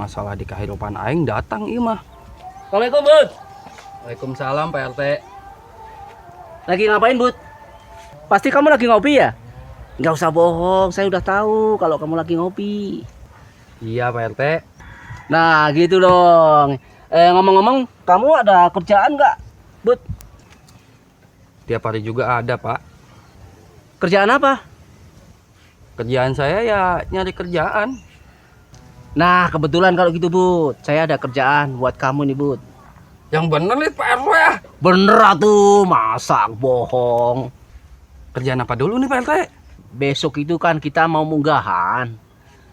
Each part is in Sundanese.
masalah di kehidupan aing datang ieu mah. Assalamualaikum, Bud. Waalaikumsalam, Pak RT. Lagi ngapain, Bud? Pasti kamu lagi ngopi ya? Nggak usah bohong, saya udah tahu kalau kamu lagi ngopi. Iya, Pak RT. Nah, gitu dong. Ngomong-ngomong, kamu ada kerjaan nggak, Bud? Tiap hari juga ada, Pak. Kerjaan apa? Kerjaan saya ya nyari kerjaan. Nah, kebetulan kalau gitu, Bud. Saya ada kerjaan buat kamu nih, Bud. Yang bener nih, Pak RW ya. Bener atuh, masa bohong. Kerjaan apa dulu nih, Pak RT? Besok itu kan kita mau munggahan.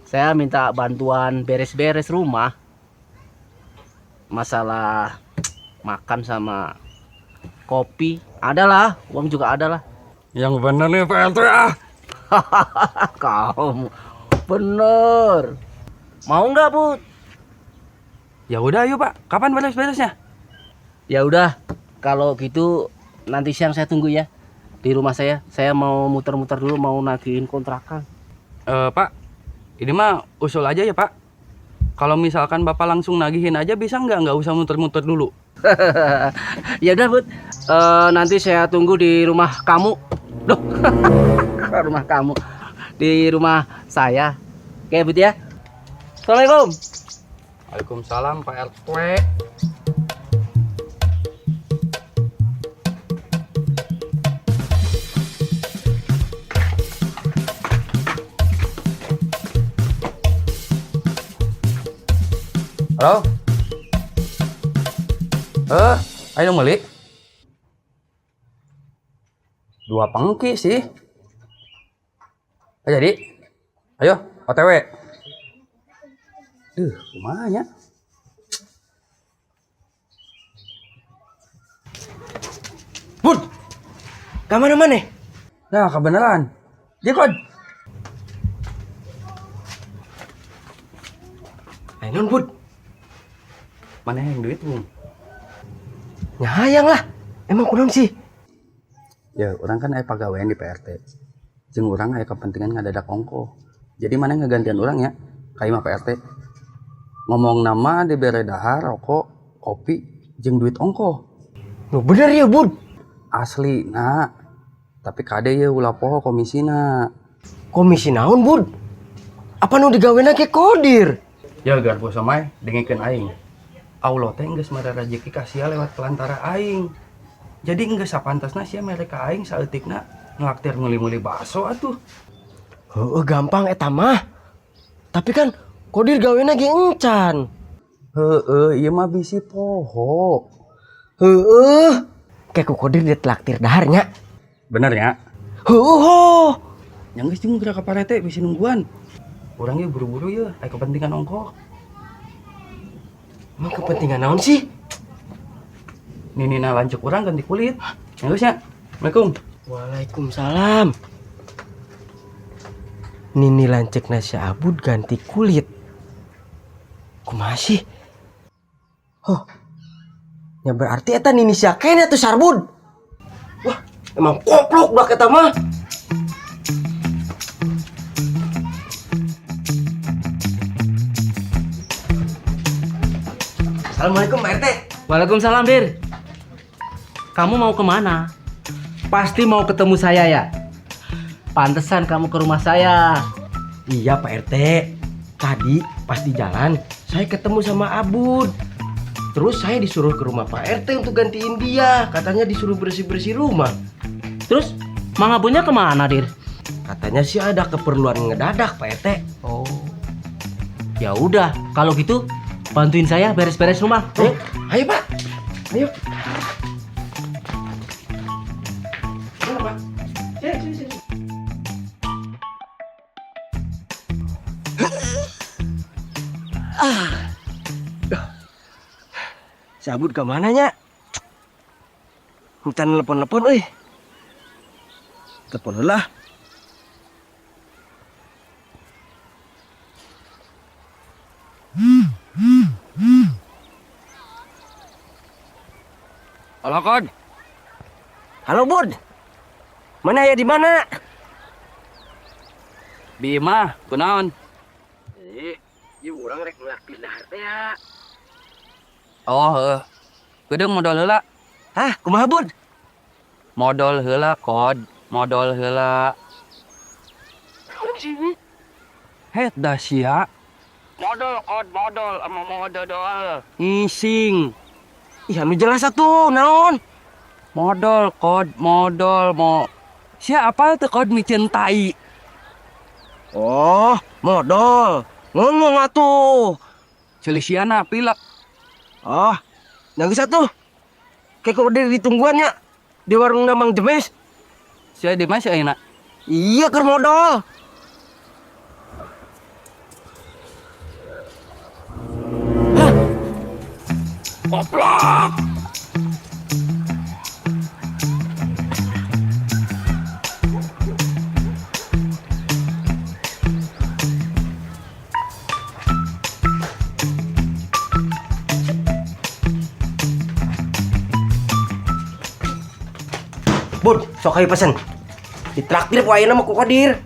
Saya minta bantuan beres-beres rumah. Masalah makan sama kopi adalah, uang juga adalah. Yang bener nih, Pak RT ah. Kamu bener. Mau nggak, Bud? Ya udah, ayo Pak. Kapan beres-beresnya? Ya udah, kalau gitu nanti siang saya tunggu ya di rumah saya. Saya mau muter-muter dulu, mau nagihin kontrakan. Pak, ini mah usul aja ya Pak. Kalau misalkan Bapak langsung nagihin aja bisa nggak? Nggak usah muter-muter dulu. Ya udah, Bud. Nanti saya tunggu di rumah kamu. Duh, rumah kamu. Di rumah saya. Oke, Bud ya. Assalamualaikum. Waalaikumsalam, Pak RT. Halo? Ayo meuli. 2 pengki sih. Ayo, jadi. Ayo, OTW. Duh, kumaha nya? Bud, ka mana-mana? Nah, kebenaran. Dia kod. Ayo non, Bud. Mana yang duit, Bung? Nyayang lah. Emang kunaon sih? Ya, orang kan aya pagawean di PRT. Jeung urang aya kepentingan ngadadak ongko. Jadi mana ngegantian orang ya? Ka imah PRT. Ngomong nama dibere dahar, rokok, kopi, jeung duit ongko. Loh, bener ya, Bud? Asli, nak. Tapi kade ya ulah poho komisina. Komisi naon, Bud? Apa nu digawena ke kodir? Ya garbo samai dengekeun aing. Allah teh geus mere rejeki ka sia lewat pelantara aing. Jadi geus sapantasna sia mere ka aing saeutikna ngelaktir meuli-meuli bakso atuh. Heeh, gampang eta mah. Tapi kan kodir gawena ge encan. Heeh, ieu mah bisi poho. Heeh. Kayak ku kodir dia telaktir daharnya. Bener ya? Heeh. Yang geus jeung geura ka parete bisi nungguan. Urang ge buru-buru ye, aya kepentingan ongkoh. Emang kepentingan naon sih? Ninina lanceuk urang ganti kulit. Yang geus nya. Assalamualaikum. Waalaikumsalam. Nini lanceuk nasi abud ganti kulit. Kumaha sih? Oh. Ya berarti eta nini sia kene atuh sarbud. Wah, emang koplok dak eta mah. Assalamualaikum Pak RT. Waalaikumsalam, Dir. Kamu mau kemana? Pasti mau ketemu saya ya? Pantesan kamu ke rumah saya. Iya Pak RT. Tadi pas di jalan saya ketemu sama Abud. Terus saya disuruh ke rumah Pak RT untuk gantiin dia. Katanya disuruh bersih-bersih rumah. Terus Mang Abudnya kemana, Dir? Katanya sih ada keperluan ngedadak Pak RT. Oh. Ya udah, kalau gitu bantuin saya beres-beres rumah. Ayo Pak. Ayo. Mana Pak? Sini, sini, sini. Ah. Si Abud ke mana nya? Hutan telepon-telepon, euy. Telepon lah. Halo, Kon. Halo, Bud. Mana ya di mana? Bima, kunaon? Iya, urang rek Benar ya. Oh, heuh. Geudeung modol heula. Hah, kumaha, Bud? Modol heula, Kod. Modol heula. Het dah sia. Modol, Kod, modol sama modol doang. Ngising. Ih, anu jelas atuh, naon? Modol, Kod, modol, mo. Sia apa tuh Kod miceun tai? Oh, modol. Ngomong atuh. Celisiana pilek. Oh, nangis atuh. Kayak kok udah ditungguan nya di warung Mang Jemes. Sia di mana sih ayeuna? Iya, keur modol. Goblok. Bud, sok ayo pesen. Ditraktir ku ayeuna mah ku Kodir.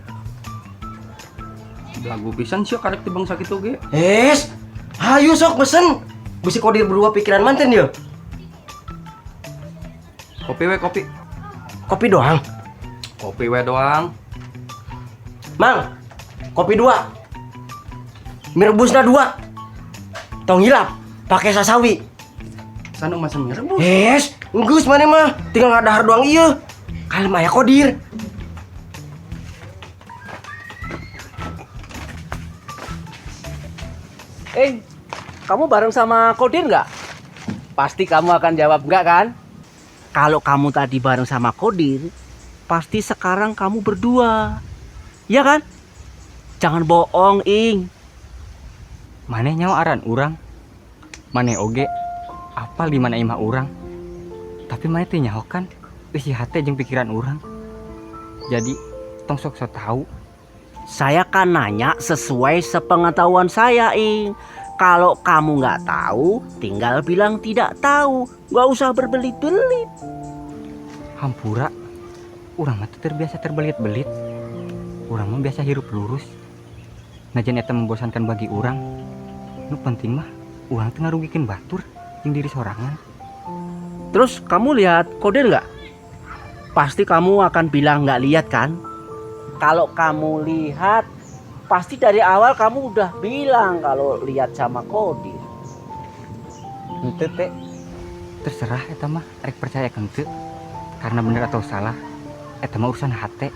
Lagu pisan sih karek ti bangsa kitu ge. Es, hayu sok pesen. Bisi Kodir berubah pikiran manten ya. Kopi we kopi. Kopi doang. Kopi we doang. Mang, kopi dua. Mie rebusna dua. Tong hilap, pakai sasawi. Sanu masa mie rebus. Es, enggeus maneh mah, tinggal ngadahar doang ieu. Kalem aya Kodir. Eh, kamu bareng sama Kodir nggak? Pasti kamu akan jawab nggak kan? Kalau kamu tadi bareng sama Kodir, pasti sekarang kamu berdua. Iya kan? Jangan bohong, Ing. Maneh nyawa aran urang. Maneh oge apal di mana imah urang. Tapi maneh teu nyaho kan eusi hate jeung pikiran urang. Jadi tong sok sok tahu. Saya kan nanya sesuai sepengetahuan saya, Ing. Kalau kamu nggak tahu, tinggal bilang tidak tahu. Nggak usah berbelit-belit. Hampura, urang mah teu terbiasa terbelit-belit. Urang mah biasa hirup lurus. Najan eta membosankan bagi urang. Nu penting mah urang teu ngarugikeun batur jeung diri sorangan. Terus kamu lihat Kodir nggak? Pasti kamu akan bilang nggak lihat kan? Kalau kamu lihat, pasti dari awal kamu udah bilang kalau lihat sama Kodir. Henteu teh. Terserah eta mah rek percaya ka henteu. Karena bener atau salah, eta mah urusan hate.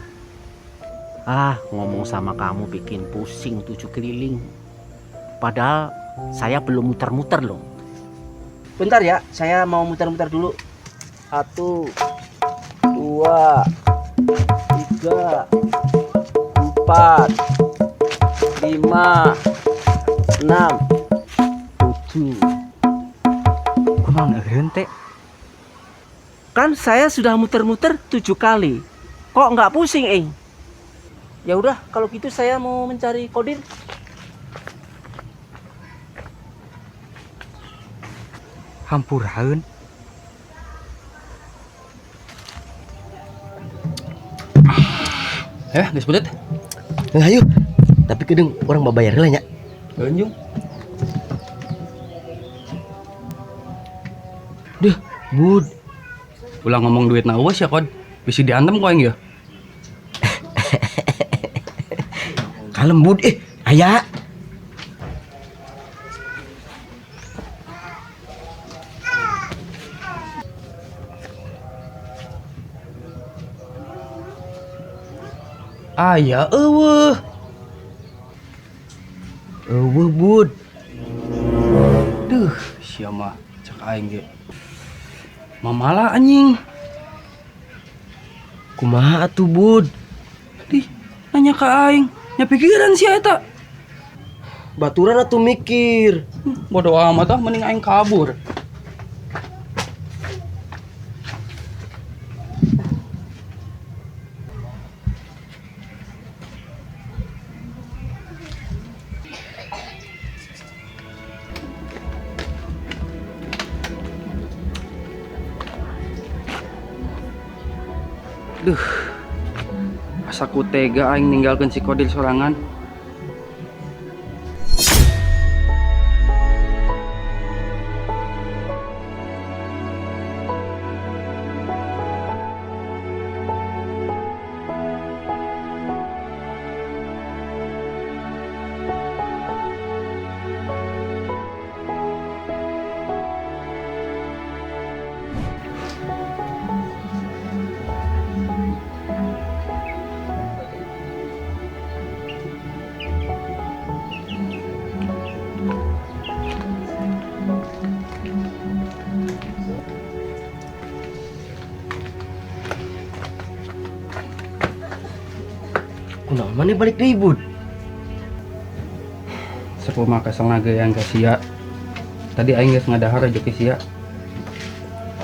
Ah, ngomong sama kamu bikin pusing tujuh keliling. Padahal saya belum muter-muter loh. Bentar ya, saya mau muter-muter dulu. 1, 2, 3, 4, 5, 6, 7. Kunaon eureun teh? Kan saya sudah muter-muter 7 kali. Kok nggak pusing, Ing? Ya udah, kalau gitu saya mau mencari Kodir. Hampuraeun. Geus belet. Ayo. Tapi kedeung urang babayar heula nya. Geunjung. Duh, Bud. Ulah ngomong duit na eueuh ya, Kod. Bisi diantem ku aing ya. Kalem, Bud. Aya. Aya eueuh. Eueuh, Bud. Duh, sia mah cek aing ge. Mamala anjing. Kumaha atuh, Bud? Dih, nanya ka aing. Nya pikiran sia eta. Baturan atuh mikir. Bodoh amat ah, mending aing kabur. Duh, asa ku tega aing ninggalkeun si Kodir sorangan. Kunaon maneh balik deui, Bud? Sakumaha keselna ge yang ka sia. Tadi aing geus ngadahar rezeki sia.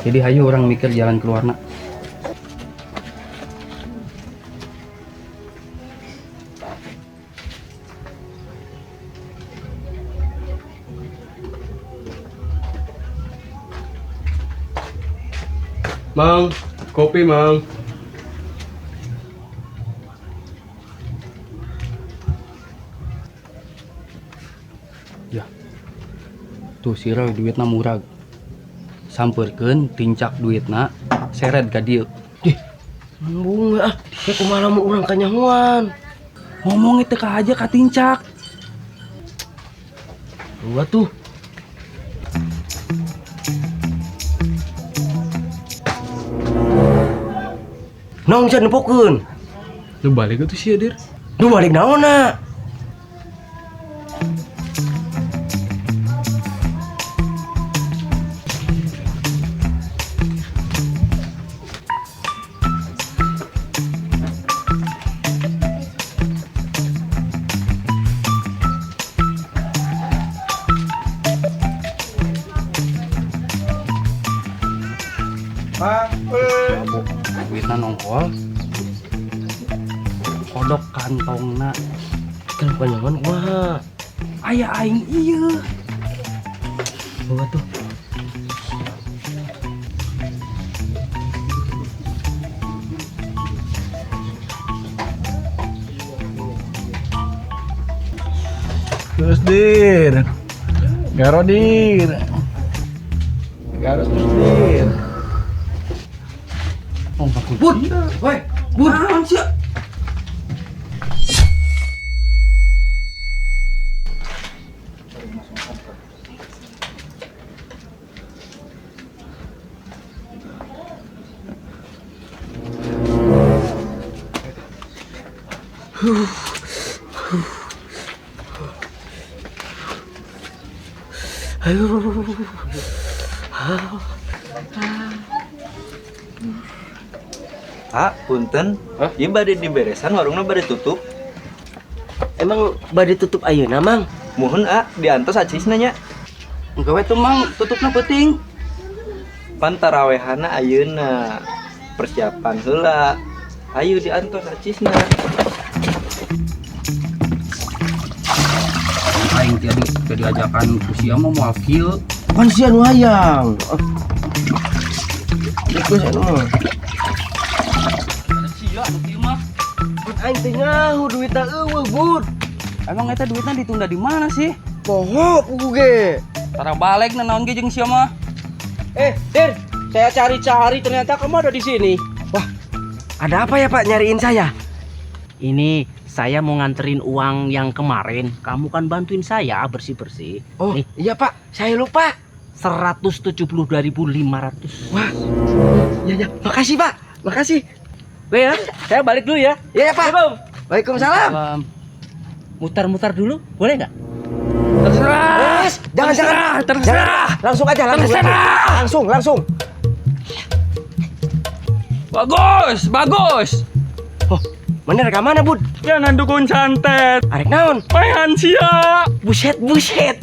Jadi hayu urang mikir jalan keluarna. Mang, kopi mang. Ya. Tuh si Roy duitna murag. Sampeurkeun tincak duitna seret ka dieu. Dih, bunga ah. Ya kumaha lamun urang kanyahoan. Ngomong itu ka aja ka tincak. Dua tuh. Naon sia nempokeun? Lu balik tuh sih, Dir. Nu balik naonna? Mabok, duitna nongol. Kodok kantongna. Kan kanyahoan kumaha? Aya aing ieu. Dua tuh. Terus Dir. Garo Dir. Garo terus Dir. Oh, bagus. Bud, woi, Bud. Naon sia? Ah, punten. Hah? Ieu bade diberesan warungna bade tutup. Emang bade tutup ayeuna, Mang? Muhun ah, diantos acisna nya. Engke we tuh Mang, tutupna peuting. Pan tarawehana ayeuna. Persiapan heula. Ayo diantos acisna. Aing tadi tadi ajakan ku sia mah moal kieu. Pan sia nu hayang. Geus anu mah. Sia anu kieu mah. Bud aing teh nyaho duitna eueuh, Bud. Emang eta duitna ditunda di mana sih? Poho pugu ge. Tara balik na naon ge jeung sia mah. Dir, saya cari-cari ternyata kamu ada di sini. Wah, ada apa ya Pak nyariin saya? Ini saya mau nganterin uang yang kemarin. Kamu kan bantuin saya bersih-bersih. Oh, Nih. iya Pak, saya lupa. 172.500. Wah, ya ya, makasih Pak, makasih. Oke ya, saya balik dulu ya. Iya ya, Pak. Assalamualaikum. Waalaikumsalam. Salam. Mutar-mutar dulu, boleh nggak? Terserah. Mas, jangan jangan. Terserah. Jangan. Langsung aja, langsung. Terserah. Langsung, langsung. Bagus, bagus. Oh, mana rek mana, Bud? Jangan dukun santet. Arek naon? Mayan sia. Buset, buset.